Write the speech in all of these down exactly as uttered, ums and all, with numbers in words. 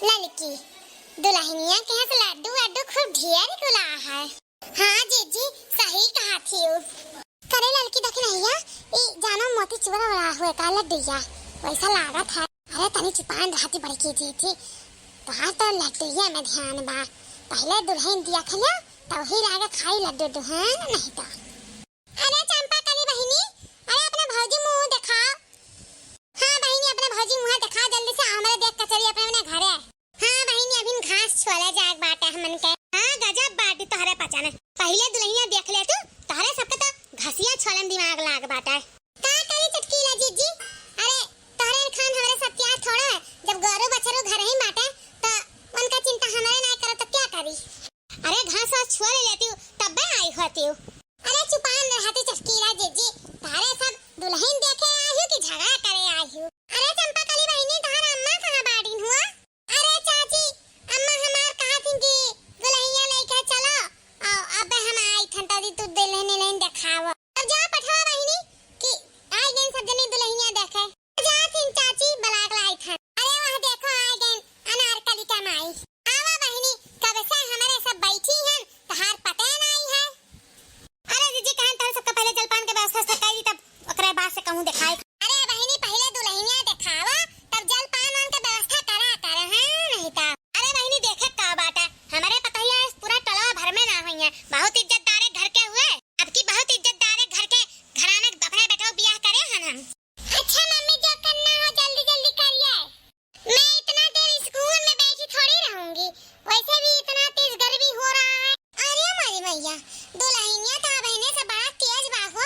ललकी, दुलहिनिया के यहाँ से लड्डू वड्डू खूब ढेर कुला है। हाँ जीजी, सही कहा थी उ। करे ललकी दखिनहिया, ई जानो मोती चूरा वाला हुए का लड्डूया, वैसा लागत है। अरे तनी चुपान रहती बड़की जीजी, तोहार तो लड्डूया में ध्यान बा। पहले दुलहिन दिया खलिया, तब ही लागे खाई लड्डू उड्डू, हाँ नहीं तो। अरे चंपा कली बहिनी, अरे अपने भौजी मुँह देखाओ। हाँ बहिनी, अपने भौजी मुँह देखाओ, जल्दी से हमरे देख के चली अपने, अपने घरे। हाँ बहिनी, अभिन घास छोले जाए बाटे हमन के। हाँ गजब बाटी तोहरे पचन। पहिले दुलहिनिया देख ले तू, तोहरे सबके तो घसिया छोलन दिमाग लाग बाटे। का करी चटकीला जीजी? अरे तोहरे खान हमरे सब क्या थोड़ा है, जब गोरू बछरू घर ही बाटे तो उनका चिंता हमरे ना करो तो क्या करी? अरे घास वास छुआ ले लेती हूँ, तब्बे आई होती हूँ। अरे चुपान रहती चटकीला जीजी, तारे सब दुलहिन देखे आई हूँ कि झगड़ा करे आई हूँ? अरे चंपा कली बहिनी, तोहर अम्मा कहाँ बाटिन हुआ? अरे चाची, अम्मा हमार कहा थी कि दुलहिया लेके चलो, आओ, अबे हम आई थन, तदी तू दुलहिन लेन देखाव। अब जा पठवा बहिनी कि आई गई सब जनी दुलहिया देखे। जाथिन चाची, बलाक लाई थन। अरे वह देखो, आ गइन अनारकली का माई। आवा बहिनी, कब से हमरे सब बैठी हन, तहार पते नाई है। अरे जीजी, कहन तहन सबका पहले जलपान के व्यवस्था से कर दी, तब ओकरे बाद से कहूँ देखाई। अरे बहिनी, पहले दुलहिनिया देखावा, तब जलपान वान के व्यवस्था करा कर, हाँ, नहीं तो। अरे बहिनी, देखे का बात है, हमरे पतोहिया पूरा टोलवा भर में ना होइए, बहुत इज्जतदारे घर के हुए, अब की बहुत इज्जतदारे घर के घराना अपने बेटवा बियाह करे हन हम। अच्छा मम्मी, जो करना हो जल्दी जल्दी करिए। मैं इतना देर स्कूल में बैठी थोड़ी रहूंगी, वैसे भी इतना तेज गर्मी हो रहा है। अरे हमारी मैया, दुलहिनिया तो बहिने से बड़ा तेज बा हो।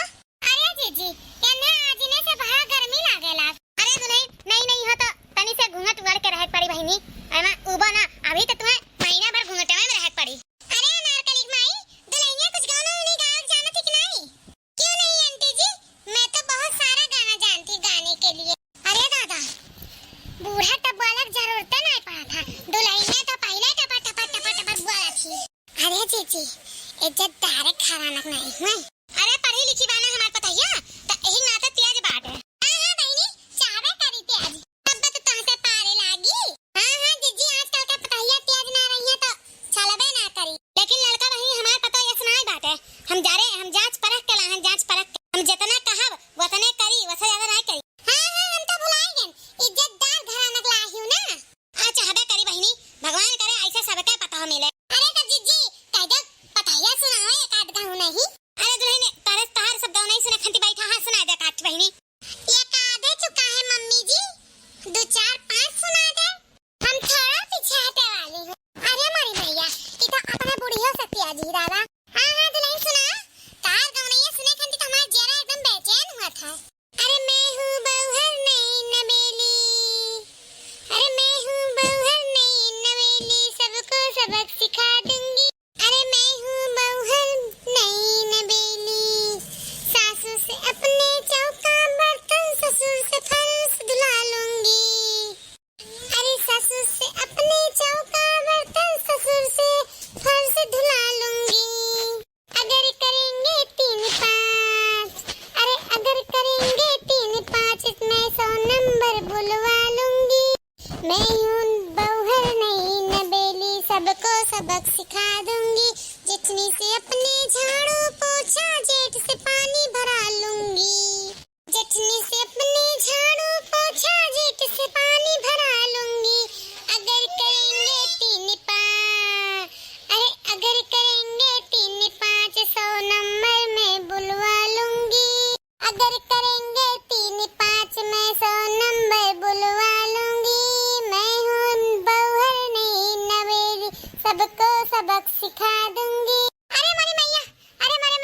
अरे जीजी, एन्हे आजिने से बड़ा गर्मी लागेला। अरे दुलहिन, नई नई हो तो तनी से घूंघट उगड़ के रहे के पड़ी बहिनी। एमा उबो ना, अभी तो तुम्हें महीना भर घूंघटे में रहे के पड़ी। अरे अनारकली माई, दुलहिनिया कुछ गाना उनी गावल जानत है कि नहीं? क्यों नहीं आंटी जी, मैं तो बहुत सारा गाना जानती गाने के लिए। अरे दादा, बूढ़ा तो बोलक जरूरत नहीं पड़ा था, दुलहिनिया तो पहले टपा टपा टपा टपा बोला थी। अरे जीजी, इज्जतदार घरानक नहीं हुए। अरे पढ़ी लिखी बाना हमार पतोहिया, तो यही नाते तेज बाटे। हाँ हाँ बहिनी, चाहबे करी तेज। तब तो तहसे पारे लागी। हाँ हाँ जीजी, आजकल के पतोहिया तेज ना रही है तो चलबे ना करी। लेकिन लड़का बहिनी हमार पतोहिया सुनाई बाटे। हम जा रे, हम जांच परख के लाहन, जांच परख के। हम जितना कहब, वतने करी, वसे ज्यादा ना करी। हाँ हाँ, हम तो भुलाई गन, इज्जतदार घरानक लाहियो ना। आ चाहबे करी बहिनी, भगवान करे ऐसे सबके पतोह मिले। अरे तो जीजी, कह दे पतोहिया सुनाओ एक आध गाँव नहीं। अरे दुलहिन, तारे तहार सब गाँव नहीं सुने खंती बैठा, हाँ सुना दे काट बहिनी। एक आधे चुका है मम्मी जी, दो चार पाँच सुना दे। हम थोड़ा पीछे हटे वाली हूँ। अरे मोरी मैया, ई तो अपने बुढ़ियो से पिया जी दादा। हाँ हाँ दुलहिन सुना, तार गवनैया सुने खंती तो हमार जियरा एकदम बेचैन हुआ था। अरे मैं हूँ बउहर नई नवेली, अरे मैं हूँ बउहर नई नवेली, सबको सबक सिखा दूंगी। अरे मैं हूँ बउहर नई नवेली, सासू से अपने चौका बर्तन, ससुर से फर्श धुला लूंगी। अरे सासू से अपने चौका बर्तन, ससुर से फर्श धुला लूंगी। अगर करेंगे तीन पाँच, अरे अगर करेंगे तीन पाँच, मैं सौ नंबर बुलवा लूंगी। मैं हूँ बउहर नई नवेली, सबको सबक सिखा दूंगी। जेठनी से अपने झाड़ू पोछा, जेठ से पानी भरा लूंगी। जेठनी से अपने झाड़ू पोछा, जेठ से पानी भरा लूंगी। अगर करेंगे तीन पाँच, अरे अगर करेंगे तीन पाँच, सौ नंबर मैं बुलवा लूंगी। अगर करेंगे तीन पाँच, मैं सौ नंबर बुलवा लूंगी। मैं हूँ बउहर नई नवेली, सबको सबक सिखा दूंगी। अरे मोरी मैया, अरे मोरी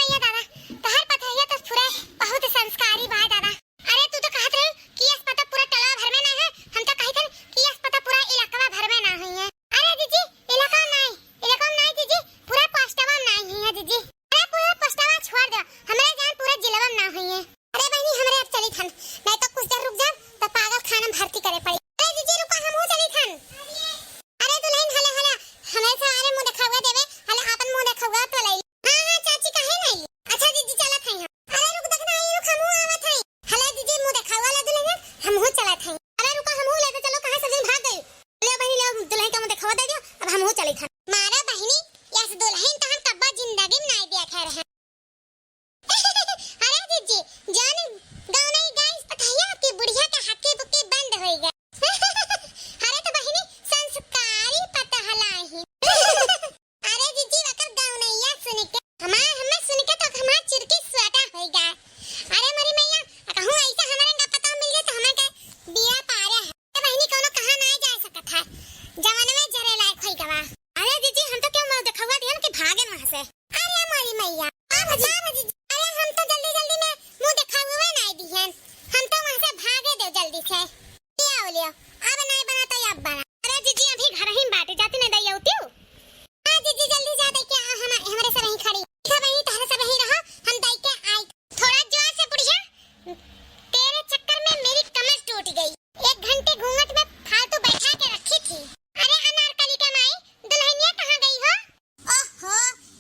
अब बना। अरे जीजी, अभी घर ही बाटे, जाती ना दई अउतिउ। हाँ जीजी, जल्दी जा दई के आ, हम, हमरे सब यहीं खड़ी। सब यहीं, तहरे सब यहीं रहो, हम दई के आई। थोड़ा जोर से बुढ़िया, तेरे चक्कर में मेरी कमर टूट गई। एक घंटे घूंघट में फालतू बैठा के रखी थी। अरे अनारकली के माई, दुल्हनिया कहाँ गई हो? ओहो,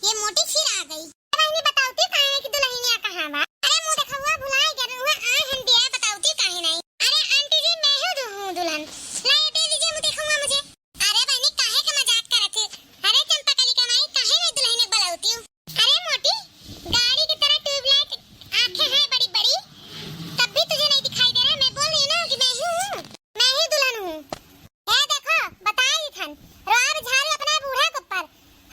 ये मोटी फिर आ गई। बहिनी, बताउती काहे कि दुल्हनिया कहाँ बा? अरे मुँह देखउआ, भुलाइ गए, उहाँ आए हन बिया, बताउती काहे नहीं? अरे आंटी जी, मैं ही दु-, हूँ दुल्हन। ला ये दे दीजिए मुँह देखउआ मुझे। अरे बहिनी, काहे के मजाक करत है? अरे चंपाकली के माई, काहे नहीं दुल्हनिया के बुलाउती हूँ? अरे मोटी, गाड़ी की तरह ट्यूबलाइट आँखें हैं बड़ी बड़ी, तब भी तुझे नहीं दिखाई दे रहा? मैं बोल रही हूँ ना कि मैं ही हूँ, मैं ही दुल्हन हूँ। ए देखो, बताई थन, रोब झारू अपने बूढ़ा के ऊपर।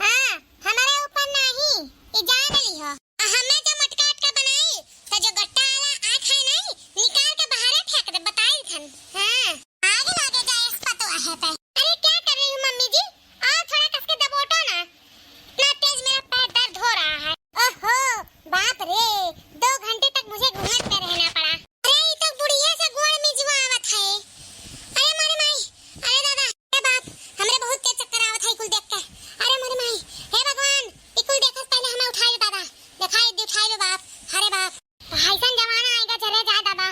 हाँ, हमरे ऊपर नहीं, ई जान ली हो। आ हमें जो मटका अटका बनाई, तो जो गट्टा वाला आँख है नहीं, निकाल के बाहरे फेंक दे, बताई थन। हाँ, आगे लागे जाए इस पतोह पे। अरे क्या कर रही हो मम्मी जी? आओ थोड़ा कस के दबोटो ना, इतना तेज मेरा पैर दर्द हो रहा है। ओहो, बाप रे, दो घंटे तक मुझे घूंघट में रहना पड़ा। अरे, ई तो बुढ़िया से गोड़ मिजवावत है। अरे मोरे माई, अरे दादा, हे बाप, हमरे बहुत तेज चक्कर आवत है कुल देख के। अरे मोरे माई, हे भगवान, ई कुल देखत पहले हमें उठाई लो दादा, दिखाई दे, उठाई लो बाप। अरे बाप, हइसन जमाना आइगा, जरे जाए दादा,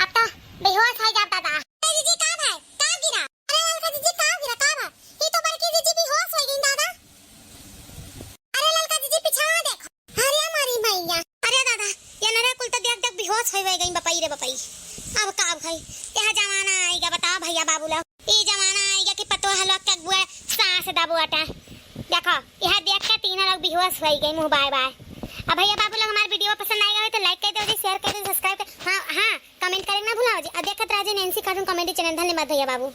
अब तो बेहोश होइ जाब दादा। अरे जीजी, का भाई, का गिरा? अरे ललका जीजी, का गिरा, का भा? ई तो बड़की जीजी बेहोश होइ गई दादा। अरे ललका जीजी, पिछवा देखो। अरे हमारी मैया। अरे दादा, ये नरे कुल तो देख देख बेहोश होइ, होइ गई बपई रे बपई। अब का भाई, यह जमाना आइगा, बताओ भैया बाबू लोग। ई जमाना आइगा कि पतोह लोग के गुआ सास दबोटा। देखो, यह देख के तीनों लोग बेहोश होइ गई, मुँह बाय बाय। अब भैया बाबू लोग हमारे वीडियो पसंद आइगा हो तो like कर दो जी, share कर दो, subscribe कर, हाँ, हाँ, comment करे ना भुलाओ जी। अब देखत रह जी Nancy Cartoon Comedy channel। धन्यवाद भैया बाबू।